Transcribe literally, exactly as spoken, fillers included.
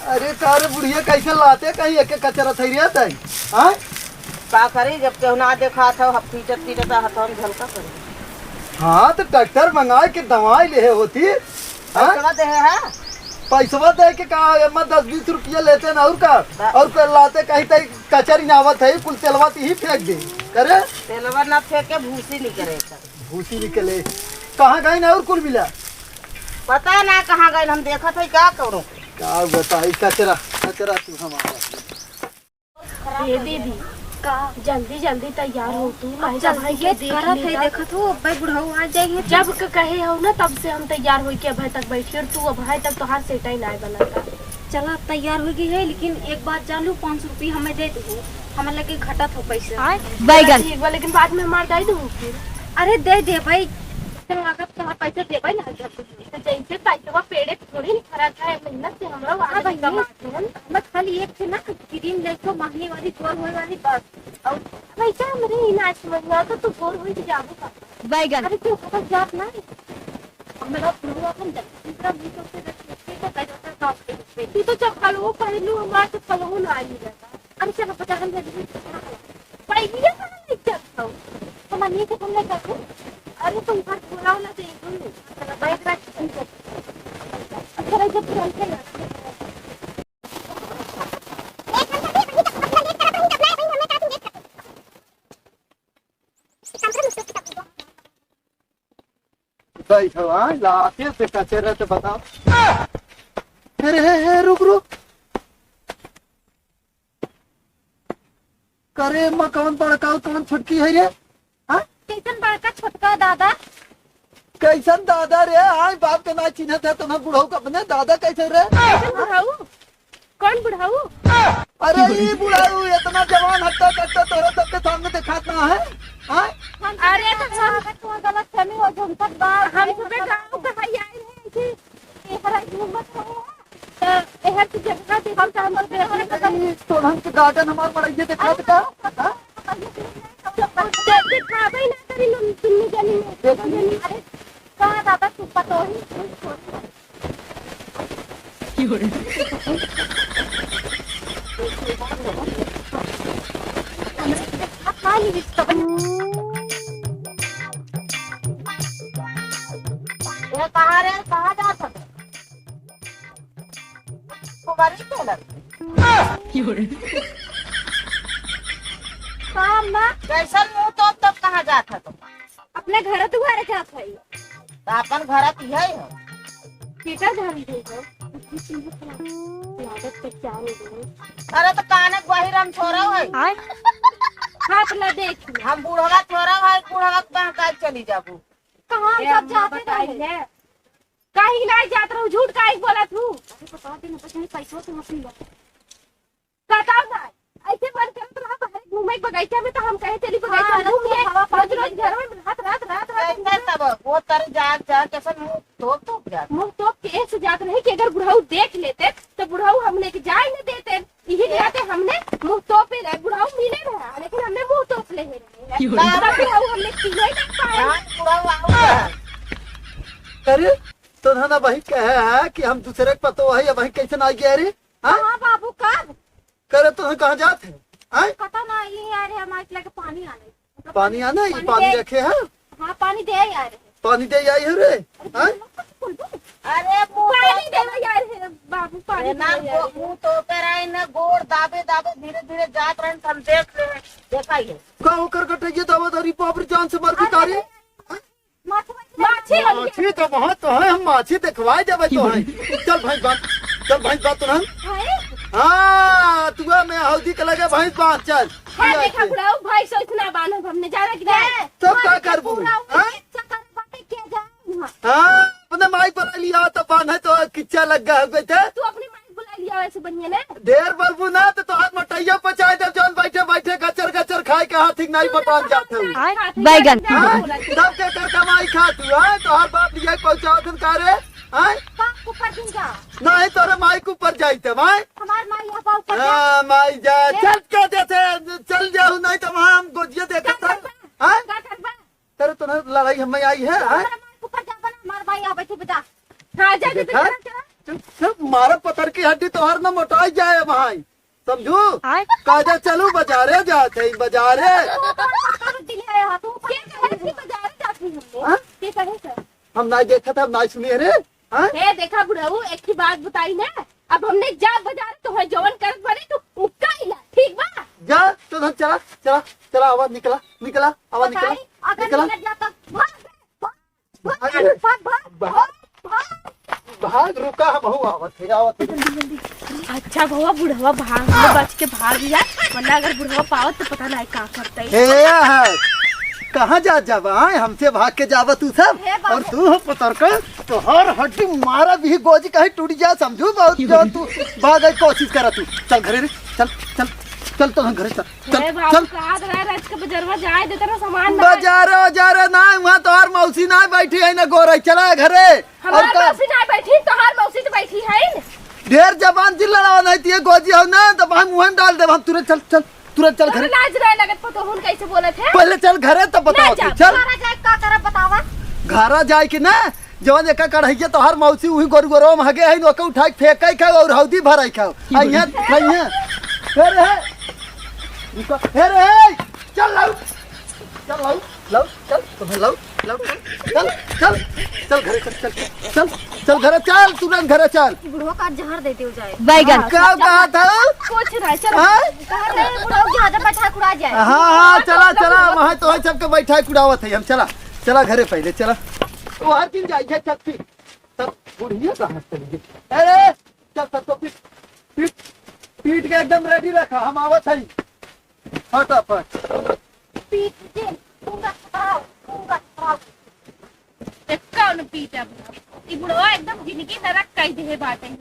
अरे का रे बुढ़िया, कैसे लाते कहीं एक एक कचरा थैरिया तई? हाँ? का करी, जब केहू ना देखात हो, हफ पीटत पीटत हथवा में झलका करी। हाँ, तो ट्रैक्टर मंगाए के दवाई लेहे होती। हाँ? पैसवा देहे है? पैसवा दे के का, एमा दस बीस रुपया लेते ना, और का? बा- और का लाते कहीं तई कचरी ना आवत है, कुल तेलवा ती ही फेंक दे। करे? तेलवा ना फेंके, भूसी निकरे कर। भूसी निकले। कहाँ गइन और कुल मिला? पता ना कहाँ गइन, हम देखत है का करो। का बताई, कचरा, कचरा तू हमारा। ए दीदी, का? जल्दी जल्दी तैयार हो तू, अब नहीं तो जल्दी भाई के से देख करत है, लेगा। देखत हो, अब्बे बुढ़ऊ आ जाइए। जब क कहे हो ना, तब से हम तैयार होई के अबे तक बैठी, और तू अबे तक तोहार सेटाई नाय बनता। चला, तैयार हो गई है, लेकिन एक बात जान लू, पाँच सौ रुपया हमें दे दू, हमें लगे घटत हो पैसे। आय? बैगन। ठीक बा, लेकिन बाद में हमार दे दू फिर। अरे दे दे भाई, लागत तोहार पैसे देबे ना, जब तो जैसे पैसवा पेड़े थोड़ी नहीं फरत है, मेहनत से हमरा हाँ आदमी भाई, कमाते हैं। बस खाली एक थे ना, क्रीम लेके महंगी वाली, गोर होए वाली, बस। और वैसे हमरे ही ना समझ में आता, तो गोर होई के जाबो का? बैगन। अरे, तू बस जात ना। हमरा बुढ़वा अपन जब दूसरा भी तो से रख के तो कह देता था। तू तो चप्पल वो पहन लू, हमार चप्पल वो ना आई रहता। अरे चलो, पता हम जल्दी से पहन लिया था ना, नहीं चल पाऊ। हम अन्य से तुमने कर दो। अरे तुम घर खोला वाला दे दो। चलो, बैठ बैठ के तुम कर। अच्छा, जब चलते हैं। बैठो, हाँ, लाते से कचरा तो बताओ। अरे, हे, हे, रुक, रुक। करे, माँ, कौन बड़का, कौन छोटकी है रे? हाँ? कैसन बड़का छोटका दादा? कैसन दादा रे? आय, बाप के ना चिन्हत है, तुम्हें बुढ़ऊ का अपने दादा कैसे रे? कैसन बुढ़ऊ? कौन बुढ़ऊ? अरे, ई बुढ़ऊ इतना जवान हट्टा कट्टा तोहरे सबके सामने दिखात ना है? हाँ? अरे, तो हम, अगर तुम्हें गलत फहमी हो, जो हम सब बात हम सुबह गाँव के भाई आए रहे, ऐसे एहर घूमत रहे हैं, तो एहर की जगह देखो, तो हम सुबह अरे, तोहन के गार्डन हमार बड़ा ये दिखात का? हाँ? तो दिखावे ना करी, तुम, तुम जनी में। देखी। अरे, कहाँ दादा, तू पतोही, तू छोड़। ए, कहाँ रे? कहाँ जात हन? कुमारी टेलर। का अम्मा? कैसन मुँह तोप तोप कहाँ जात है तुम? अपने घर दुआरे जात है। तो अपन घर तो यही है। बेटा जान दे हो। लागत के क्या हो गए? अरे तो कानक वही रम छोरा है। आय। हाथ ला देख। हम बुढ़वा छोरा है, बुढ़वा के बहकाई चली जाबू। कहाँ हम ए, सब अम्मा जाते बताई रहे? है। काहे ना जात रहू, झूठ काहे बोलत हूँ? अरे बता दे, मतलब, कहीं पैसों से मत मिला। बताओ ना, ऐसे मन करत रहा बाहर घूमे के बगीचा में, तो हम कहे चली बगीचा हाँ, में घूम के, हवा पानी रोज रोज घर में रहत, रहत, रहत, रहत कैसे घूमे। तब वो तर जाग, जाग, कैसे मुंह तोप, तोप जात। मुंह तोप के ऐसे जात रहे कि अगर बुढ़ऊ देख लेते, तो बुढ़ऊ हमने के जाए न देते। यही नाते हमने मुंह तोपे रहे, बुढ़ऊ मिले रहे, लेकिन हमने मुंह तोप ले रहे। तब बुढ़ऊ हमने चिन्हे ना पाए। हाँ, बुढ़ऊ आओ। अरे, तो ना, ना वही कहे है कि हम दूसरे के पतो है, या वही कैसे ना आ गया रे? हाँ? हाँ बाबू, कब? करे तो हम कहाँ जात है? आय? पता ना, ये यार है, हमारे लगे पानी आने। पानी आने, ये पानी पानी दे। रखे है? हाँ, पानी दे यार। पानी दे आई है रे? अरे, आय? अरे, मुंह पानी तो दे यार है, बाबू, पानी ए, ना, दे यार। गो-, मुंह तो ओकर आई ना, गोड़ दाबे, दाबे, धीरे, धीरे जात रहन, हम देख ले, देखा ही है। का ओकर कटे ये दावा धरी, बाप रे, जान से मर भी अरे, तारी। माछी, माछी माछी तो बहुत तो है, हम माछी देखवाए देबे तो है। चल भैंस बांध, चल भैंस बांध तुरंत। हाँ, तुआ में हौदी के लगे भैंस बांध, चल। हाँ, देखा बुढ़ऊ, भैंस इतना बांधब हमने, जाना कि नहीं? तब का करबू? हाँ? हाँ, अपने माई पर लिया तो बांधे तो किच्चा लग गया बेटे। तू अपने माई बुला लिया वैसे बढ़िया ना। ढेर बोलबू ना तो तोहार मोटैया पचाए देब, जौन बैठे बैठे गचर गचर खाए के हाथ ही नहीं बटान जात है। आय, बैगन। हाँ? तब के कर कमाई खा तू, हाँ? तोहार बाप लिया पहुँचाओ तुम का रे? हाँ? बाप को ऊपर दिन जा। नहीं, तोरे माई के ऊपर जाई तब, हाँ? हमार माई यहाँ पर ऊपर जा। हाँ, माई जा। चल के जैसे चल जाऊ, नहीं तो वहाँ हम गोजिया देखा था। हाँ? का करबा? तेरे तो ना लड़ाई हमें आई है, हाँ? हमार माई के ऊपर जा, बना, हमार माई यहाँ बैठी बता। जा, जा, देखा? जा, जा। चुप, चुप, मारा पतर की हड्डी तोहर न मोटाई जाए भाई, समझू? आय। काजा चलू बजारे जात है, बजारे। तू कौन पत्थर दिल है यहाँ? तू के कहे कि बजारे जाती हूँ? हाँ? के कहे सर? हम ना देखा था, हम ना सुने रे। हाँ? ए, देखा बुढ़ऊ, एक ही बात बताई ना, अब हमने जा बजारे तो है जवन करत बने तू उक्का ही ला, ठीक बा? जा, तो धर चला, चला, चला, आवाज निकला, निकला, आवाज निकला, बताई, अगर निकला। निकल जा तो भाग, भाग, भाग, भाग, भाग, भाग, भाग, भाग। भाग, रुका, हम हूँ आवत है, आवत है। अच्छा भवा, बुढ़वा भाग में बच के भाग जाए, वरना अगर बुढ़वा पावत तो पता नहीं का करता है। ए, हाँ, कहाँ जात जाबा, आय? हमसे भाग के जाबा तू सब? हे बाबू। और तू हो पतरका, तोहर हड्डी मारा भी गोजी कहीं टूट जा, समझू बहुत जो तू भागे कोशिश करा तू। चल घरे रे, चल, चल, चल तो हम घरे चल, चल, हे बाबू, चल। कहा तो रहे, रात के बजरवा जाए देते ना सामान ना। बजारे, बजारे ना, वहाँ तोहर मौसी ना बैठी है ना गोरई, चला घरे। और हमार का? मौसी ना बैठी, तोहार मौसी तो बैठी है न। ढेर जबान जिन लड़ावा नहीं, तिये गोजी हो ना, तो हम मुँह में डाल देब हम तुरंत। चल, चल, तुरंत चल तोहरा घरे। लाज रहे लगत पतोहुन कैसे बोलत है? पहले चल घरे तब ना बताओ जा। चल। घरा जाए का करब बतावा? घरा जाए के ना, जवन एका कढ़ैया तोहार मौसी उही गोरू गोरवा में हगे है, ओके उठाई फेंकै खाओ और हौदी भराई खाओ। आ यहाँ खाइए। हे रे, हे। रुको, हे रे, हे। चल लाओ। चल लाओ, लाओ, चल, तुम्हें लाओ, लाओ, चल, चल, चल, चल घरे चल, चल, चल, चल घरे चल, तुरंत घरे चल। बुढ़वा का जहर देते हो जाए। बैगन। का कहा था? कुछ ना, चल। हाँ? कहा रहे बुढ़वा के हाथ बैठा कुड़ा जाए। हाँ, हाँ, चला, चला, वहाँ तो है सबके बैठा कुड़ावत है हम, चला, चला घरे पहले, चला। तो हर दिन जाइए, चल, फिर। सब बुढ़िया कहाँ चल गई? अरे, चल, सबको पीट, पीट, पीट के एकदम ready रखा, हम आवत हई फटाफट। पीट के पूरा खराब, पूरा खराब। देखा उन पीटा बुढ़ा। ई बुढ़वा एकदम जिंदगी नरक कई देहे बाटे।